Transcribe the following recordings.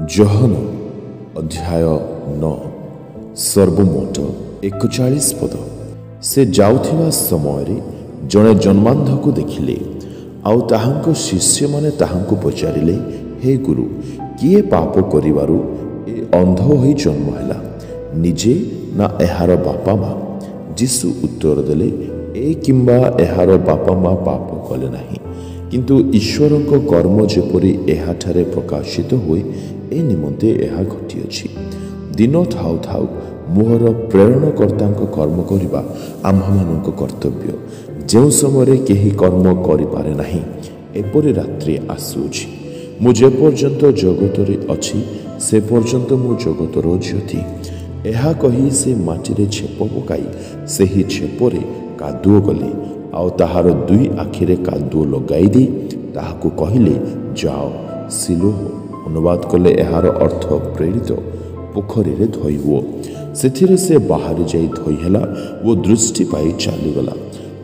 ଯୋହନ ଅଧ୍ୟାୟ 9, ସର୍ବମୋଟ 41 ପଦ। ସେ ଯାଉଥିବା ସମୟରେ ଜଣେ ଜନ୍ମାନ୍ଧକୁ ଦେଖିଲେ, ଆଉ ତାହାଙ୍କ ଶିଷ୍ୟମାନେ ତାହାଙ୍କୁ ପଚାରିଲେ, ହେ ଗୁରୁ, କିଏ ପାପ କରିବାରୁ ଏ ଅନ୍ଧ ହୋଇ ଜନ୍ମ ହେଲା, ନିଜେ ନା ଏହାର ବାପା ମା? ଯୀଶୁ ଉତ୍ତର ଦେଲେ, ଏ କିମ୍ବା ଏହାର ବାପା ମା ପାପ କଲେ ନାହିଁ, କିନ୍ତୁ ଈଶ୍ୱରଙ୍କ କର୍ମ ଯେପରି ଏହାଠାରେ ପ୍ରକାଶିତ ହୁଏ, ଏ ନିମନ୍ତେ ଏହା ଘଟିଅଛି। ଦିନ ଥାଉ ଥାଉ ମୋହର ପ୍ରେରଣକର୍ତ୍ତାଙ୍କ କର୍ମ କରିବା ଆମ୍ଭମାନଙ୍କ କର୍ତ୍ତବ୍ୟ। ଯେଉଁ ସମୟରେ କେହି କର୍ମ କରିପାରେ ନାହିଁ, ଏପରି ରାତ୍ରି ଆସୁଅଛି। ମୁଁ ଯେପର୍ଯ୍ୟନ୍ତ ଜଗତରେ ଅଛି, ସେ ପର୍ଯ୍ୟନ୍ତ ମୁଁ ଜଗତର ଜ୍ୟୋତି। ଏହା କହି ସେ ମାଟିରେ ଛେପ ପକାଇ ସେହି ଛେପରେ କାଦୁଅ କଲେ, ଆଉ ତାହାର ଦୁଇ ଆଖିରେ କାଦୁଅ ଲଗାଇ ଦେଇ ତାହାକୁ କହିଲେ, ଯାଅ, ସିଲୋହ, ଅନୁବାଦ କଲେ ଏହାର ଅର୍ଥ ପ୍ରେରିତ, ପୋଖରୀରେ ଧୋଇ ହୁଅ। ସେଥିରେ ସେ ବାହାରି ଯାଇ ଧୋଇ ହେଲା ଓ ଦୃଷ୍ଟି ପାଇ ଚାଲିଗଲା।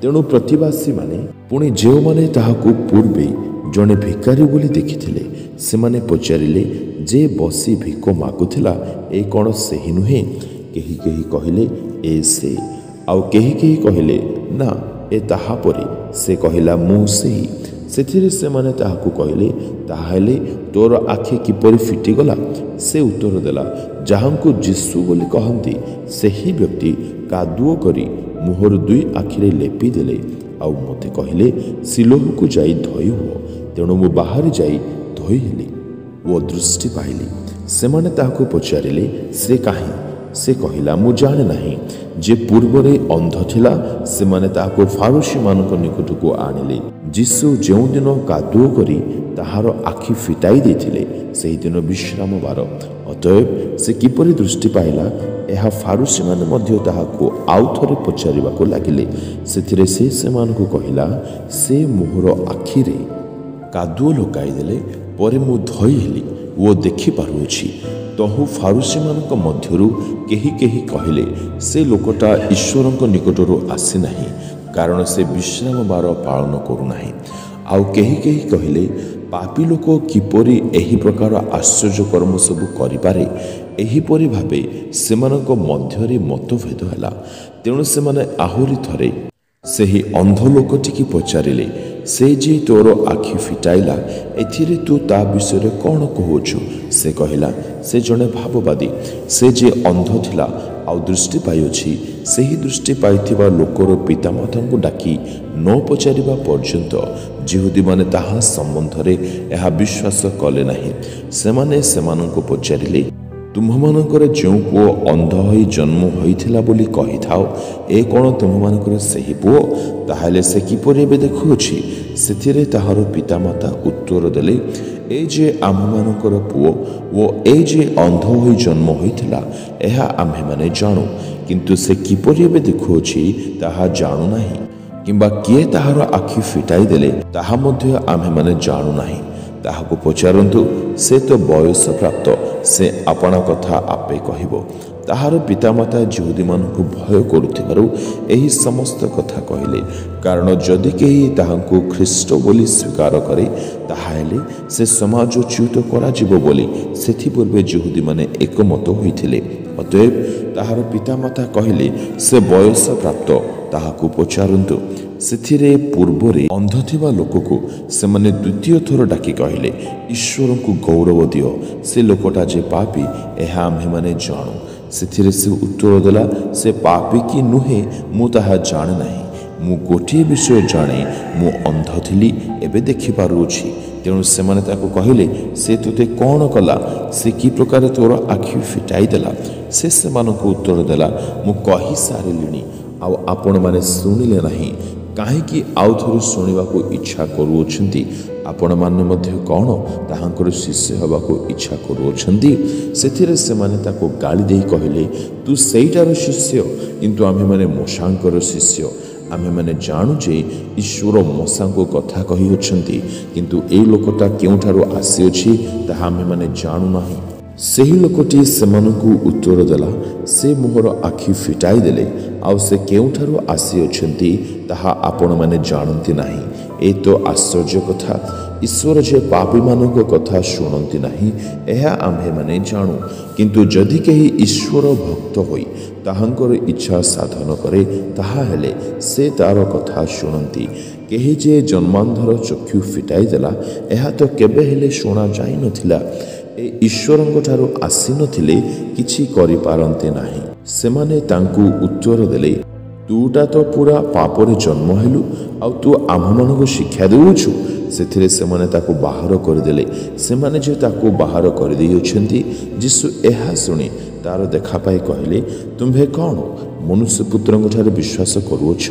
ତେଣୁ ପ୍ରତିବାସୀମାନେ, ପୁଣି ଯେଉଁମାନେ ତାହାକୁ ପୂର୍ବେ ଜଣେ ଭିକାରୀ ବୋଲି ଦେଖିଥିଲେ, ସେମାନେ ପଚାରିଲେ, ଯେ ବସି ଭିକ ମାଗୁଥିଲା, ଏ କ'ଣ ସେହି ନୁହେଁ? କେହି କେହି କହିଲେ, ଏ ସେ। ଆଉ କେହି କେହି କହିଲେ, ନା, ଏ ତାହା ପରି। ସେ କହିଲା, ମୁଁ ସେହି। ସେଥିରେ ସେମାନେ ତାହାକୁ କହିଲେ, ତାହାହେଲେ ତୋର ଆଖି କିପରି ଫିଟିଗଲା? ସେ ଉତ୍ତର ଦେଲା, ଯାହାଙ୍କୁ ଯୀଶୁ ବୋଲି କହନ୍ତି, ସେହି ବ୍ୟକ୍ତି କାଦୁଅ କରି ମୋହର ଦୁଇ ଆଖିରେ ଲେପି ଦେଲେ, ଆଉ ମୋତେ କହିଲେ, ସିଲୋହକୁ ଯାଇ ଧୋଇ ହୁଅ। ତେଣୁ ମୁଁ ବାହାରି ଯାଇ ଧୋଇ ହେଲି ଓ ଦୃଷ୍ଟି ପାଇଲି। ସେମାନେ ତାହାକୁ ପଚାରିଲେ, ସେ କାହିଁ? ସେ କହିଲା, ମୁଁ ଜାଣେ ନାହିଁ। ଯେ ପୂର୍ବରେ ଅନ୍ଧ ଥିଲା, ସେମାନେ ତାହାକୁ ଫାରୁଶୀମାନଙ୍କ ନିକଟକୁ ଆଣିଲେ। ଯୀଶୁ ଯେଉଁଦିନ କାଦୁଅ କରି ତାହାର ଆଖି ଫିଟାଇ ଦେଇଥିଲେ, ସେହିଦିନ ବିଶ୍ରାମ ବାର। ଅତଏବ ସେ କିପରି ଦୃଷ୍ଟି ପାଇଲା, ଏହା ଫାରୁଶୀମାନେ ମଧ୍ୟ ତାହାକୁ ଆଉ ଥରେ ପଚାରିବାକୁ ଲାଗିଲେ। ସେଥିରେ ସେ ସେମାନଙ୍କୁ କହିଲା, ସେ ମୋହର ଆଖିରେ କାଦୁଅ ଲଗାଇଦେଲେ, ପରେ ମୁଁ ଧୋଇ ହେଲି ଓ ଦେଖିପାରୁଅଛି। ତହୁ ଫାରୁଶୀମାନଙ୍କ ମଧ୍ୟରୁ କେହି କେହି କହିଲେ, ସେ ଲୋକଟା ଈଶ୍ୱରଙ୍କ ନିକଟରୁ ଆସିନାହିଁ, କାରଣ ସେ ବିଶ୍ରାମ ବାର ପାଳନ କରୁନାହିଁ। ଆଉ କେହି କେହି କହିଲେ, ପାପୀ ଲୋକ କିପରି ଏହି ପ୍ରକାର ଆଶ୍ଚର୍ଯ୍ୟ କର୍ମ ସବୁ କରିପାରେ? ଏହିପରି ଭାବେ ସେମାନଙ୍କ ମଧ୍ୟରେ ମତଭେଦ ହେଲା। ତେଣୁ ସେମାନେ ଆହୁରି ଥରେ ସେହି ଅନ୍ଧ ଲୋକଟିକି ପଚାରିଲେ, ସେ ଯେ ତୋର ଆଖି ଫିଟାଇଲା, ଏଥିରେ ତୁ ତା ବିଷୟରେ କ'ଣ କହୁଅଛୁ? ସେ କହିଲା, ସେ ଜଣେ ଭାବବାଦୀ। ସେ ଯେ ଅନ୍ଧ ଥିଲା ଆଉ ଦୃଷ୍ଟି ପାଇଅଛି, ସେହି ଦୃଷ୍ଟି ପାଇଥିବା ଲୋକର ପିତାମାତାଙ୍କୁ ଡାକି ନ ପଚାରିବା ପର୍ଯ୍ୟନ୍ତ ଯିହୁଦୀମାନେ ତାହା ସମ୍ବନ୍ଧରେ ଏହା ବିଶ୍ୱାସ କଲେ ନାହିଁ। ସେମାନେ ସେମାନଙ୍କୁ ପଚାରିଲେ, ତୁମ୍ଭମାନଙ୍କର ଯେଉଁ ପୁଅ ଅନ୍ଧ ହୋଇ ଜନ୍ମ ହୋଇଥିଲା ବୋଲି କହିଥାଅ, ଏ କ'ଣ ତୁମ୍ଭମାନଙ୍କର ସେହି ପୁଅ? ତାହେଲେ ସେ କିପରି ଏବେ ଦେଖୁଅଛି? ସେଥିରେ ତାହାର ପିତାମାତା ଉତ୍ତର ଦେଲେ, ଏ ଯେ ଆମ୍ଭମାନଙ୍କର ପୁଅ ଓ ଏ ଯେ ଅନ୍ଧ ହୋଇ ଜନ୍ମ ହୋଇଥିଲା, ଏହା ଆମ୍ଭେମାନେ ଜାଣୁ, କିନ୍ତୁ ସେ କିପରି ଏବେ ଦେଖୁଅଛି ତାହା ଜାଣୁନାହିଁ, କିମ୍ବା କିଏ ତାହାର ଆଖି ଫିଟାଇ ଦେଲେ ତାହା ମଧ୍ୟ ଆମ୍ଭେମାନେ ଜାଣୁନାହିଁ। ତାହାକୁ ପଚାରନ୍ତୁ, ସେ ତ ବୟସ ପ୍ରାପ୍ତ, ସେ ଆପଣା କଥା ଆପେ କହିବ। ତାହାର ପିତାମାତା ଯିହୁଦୀମାନଙ୍କୁ ଭୟ କରୁଥିବାରୁ ଏହି ସମସ୍ତ କଥା କହିଲେ, କାରଣ ଯଦି କେହି ତାହାଙ୍କୁ ଖ୍ରୀଷ୍ଟ ବୋଲି ସ୍ୱୀକାର କରେ, ତାହାହେଲେ ସେ ସମାଜଚ୍ୟୁତ କରାଯିବ ବୋଲି ସେଥିପୂର୍ବେ ଯିହୁଦୀମାନେ ଏକମତ ହୋଇଥିଲେ। ଅତଏବ ତାହାର ପିତାମାତା କହିଲେ, ସେ ବୟସ ପ୍ରାପ୍ତ, ତାହାକୁ ପଚାରନ୍ତୁ। ସେଥିରେ ପୂର୍ବରେ ଅନ୍ଧ ଥିବା ଲୋକକୁ ସେମାନେ ଦ୍ୱିତୀୟ ଥର ଡାକି କହିଲେ, ଈଶ୍ୱରଙ୍କୁ ଗୌରବ ଦିଅ, ସେ ଲୋକଟା ଯେ ପାପୀ, ଏହା ଆମ୍ଭେମାନେ ଜାଣୁ। ସେଥିରେ ସେ ଉତ୍ତର ଦେଲା, ସେ ପାପୀ କି ନୁହେଁ ମୁଁ ତାହା ଜାଣେ ନାହିଁ। ମୁଁ ଗୋଟିଏ ବିଷୟ ଜାଣେ, ମୁଁ ଅନ୍ଧ ଥିଲି, ଏବେ ଦେଖିପାରୁଅଛି। ତେଣୁ ସେମାନେ ତାକୁ କହିଲେ, ସେ ତୋତେ କ'ଣ କଲା? ସେ କି ପ୍ରକାର ତୋର ଆଖି ଫିଟାଇ ଦେଲା? ସେ ସେମାନଙ୍କୁ ଉତ୍ତର ଦେଲା, ମୁଁ କହିସାରିଲିଣି, ଆଉ ଆପଣମାନେ ଶୁଣିଲେ ନାହିଁ। କାହିଁକି ଆଉ ଥରେ ଶୁଣିବାକୁ ଇଚ୍ଛା କରୁଅଛନ୍ତି? ଆପଣମାନେ ମଧ୍ୟ କ'ଣ ତାହାଙ୍କର ଶିଷ୍ୟ ହେବାକୁ ଇଚ୍ଛା କରୁଅଛନ୍ତି? ସେଥିରେ ସେମାନେ ତାକୁ ଗାଳି ଦେଇ କହିଲେ, ତୁ ସେଇଟାର ଶିଷ୍ୟ, କିନ୍ତୁ ଆମ୍ଭେମାନେ ମୋଶାଙ୍କର ଶିଷ୍ୟ। ଆମ୍ଭେମାନେ ଜାଣୁ ଯେ ଈଶ୍ୱର ମୋଶାଙ୍କୁ କଥା କହିଅଛନ୍ତି, କିନ୍ତୁ ଏଇ ଲୋକଟା କେଉଁଠାରୁ ଆସିଅଛି ତାହା ଆମ୍ଭେମାନେ ଜାଣୁନାହିଁ। ସେହି ଲୋକଟି ସେମାନଙ୍କୁ ଉତ୍ତର ଦେଲା, ସେ ମୋହର ଆଖି ଫିଟାଇ ଦେଲେ, ଆଉ ସେ କେଉଁଠାରୁ ଆସିଅଛନ୍ତି ତାହା ଆପଣମାନେ ଜାଣନ୍ତି ନାହିଁ। ଏ ତ ଆଶ୍ଚର୍ଯ୍ୟ କଥା। ଈଶ୍ୱର ଯେ ପାପୀମାନଙ୍କ କଥା ଶୁଣନ୍ତି ନାହିଁ, ଏହା ଆମ୍ଭେମାନେ ଜାଣୁ। କିନ୍ତୁ ଯଦି କେହି ଈଶ୍ୱର ଭକ୍ତ ହୋଇ ତାହାଙ୍କର ଇଚ୍ଛା ସାଧନ କରେ, ତାହା ହେଲେ ସେ ତାର କଥା ଶୁଣନ୍ତି। କେହି ଯେ ଜନ୍ମାନ୍ଧର ଚକ୍ଷୁ ଫିଟାଇ ଦେଲା, ଏହା ତ କେବେ ହେଲେ ଶୁଣା ଯାଇନଥିଲା। ଏ ଈଶ୍ୱରଙ୍କଠାରୁ ଆସିନଥିଲେ କିଛି କରିପାରନ୍ତେ ନାହିଁ। ସେମାନେ ତାଙ୍କୁ ଉତ୍ତର ଦେଲେ, ତୁଟା ତ ପୁରା ପାପରେ ଜନ୍ମ ହେଲୁ, ଆଉ ତୁ ଆମ୍ଭମାନଙ୍କୁ ଶିକ୍ଷା ଦେଉଛୁ? ସେଥିରେ ସେମାନେ ତାକୁ ବାହାର କରିଦେଲେ। ସେମାନେ ଯେ ତାକୁ ବାହାର କରିଦେଇଅଛନ୍ତି, ଯୀଶୁ ଏହା ଶୁଣି ତାର ଦେଖା ପାଇ କହିଲେ, ତୁମ୍ଭେ କ'ଣ ମନୁଷ୍ୟପୁତ୍ରଙ୍କଠାରେ ବିଶ୍ୱାସ କରୁଅଛ?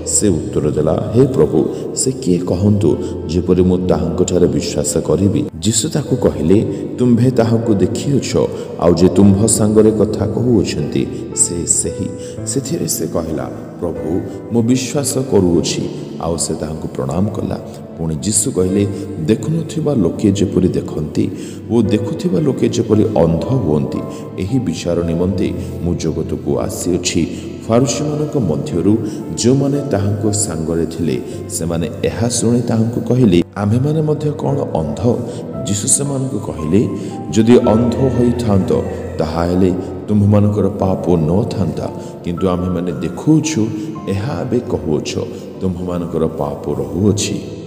ସେ ଉତ୍ତର ଦେଲା, ହେ ପ୍ରଭୁ, ସେ କିଏ କହନ୍ତୁ, ଯେପରି ମୁଁ ତାହାଙ୍କଠାରେ ବିଶ୍ୱାସ କରିବି? ଯୀଶୁ ତାକୁ କହିଲେ, ତୁମ୍ଭେ ତାହାଙ୍କୁ ଦେଖିଅଛ, ଆଉ ଯେ ତୁମ୍ଭ ସାଙ୍ଗରେ କଥା କହୁଅଛନ୍ତି ସେ ସେହି। ସେଥିରେ ସେ କହିଲା, ପ୍ରଭୁ, ମୁଁ ବିଶ୍ୱାସ କରୁଅଛି। ଆଉ ସେ ତାହାଙ୍କୁ ପ୍ରଣାମ କଲା। ପୁଣି ଯୀଶୁ କହିଲେ, ଦେଖୁନଥିବା ଲୋକେ ଯେପରି ଦେଖନ୍ତି ଓ ଦେଖୁଥିବା ଲୋକେ ଯେପରି ଅନ୍ଧ ହୁଅନ୍ତି, ଏହି ବିଚାର ନିମନ୍ତେ ମୁଁ ଜଗତକୁ ଆସିଅଛି। ଫାରୁସୀମାନଙ୍କ ମଧ୍ୟରୁ ଯେଉଁମାନେ ତାହାଙ୍କ ସାଙ୍ଗରେ ଥିଲେ, ସେମାନେ ଏହା ଶୁଣି ତାହାଙ୍କୁ କହିଲେ, ଆମ୍ଭେମାନେ ମଧ୍ୟ କ'ଣ ଅନ୍ଧ? ଯୀଶୁ ସେମାନଙ୍କୁ କହିଲେ, ଯଦି ଅନ୍ଧ ହୋଇଥାନ୍ତ, ତାହାହେଲେ ତୁମ୍ଭମାନଙ୍କର ପାପ ନଥାନ୍ତା। କିନ୍ତୁ ଆମ୍ଭେମାନେ ଦେଖୁଅଛୁ, ଏହା ଏବେ କହୁଅଛ, ତୁମ୍ଭମାନଙ୍କର ପାପ ରହୁଅଛି।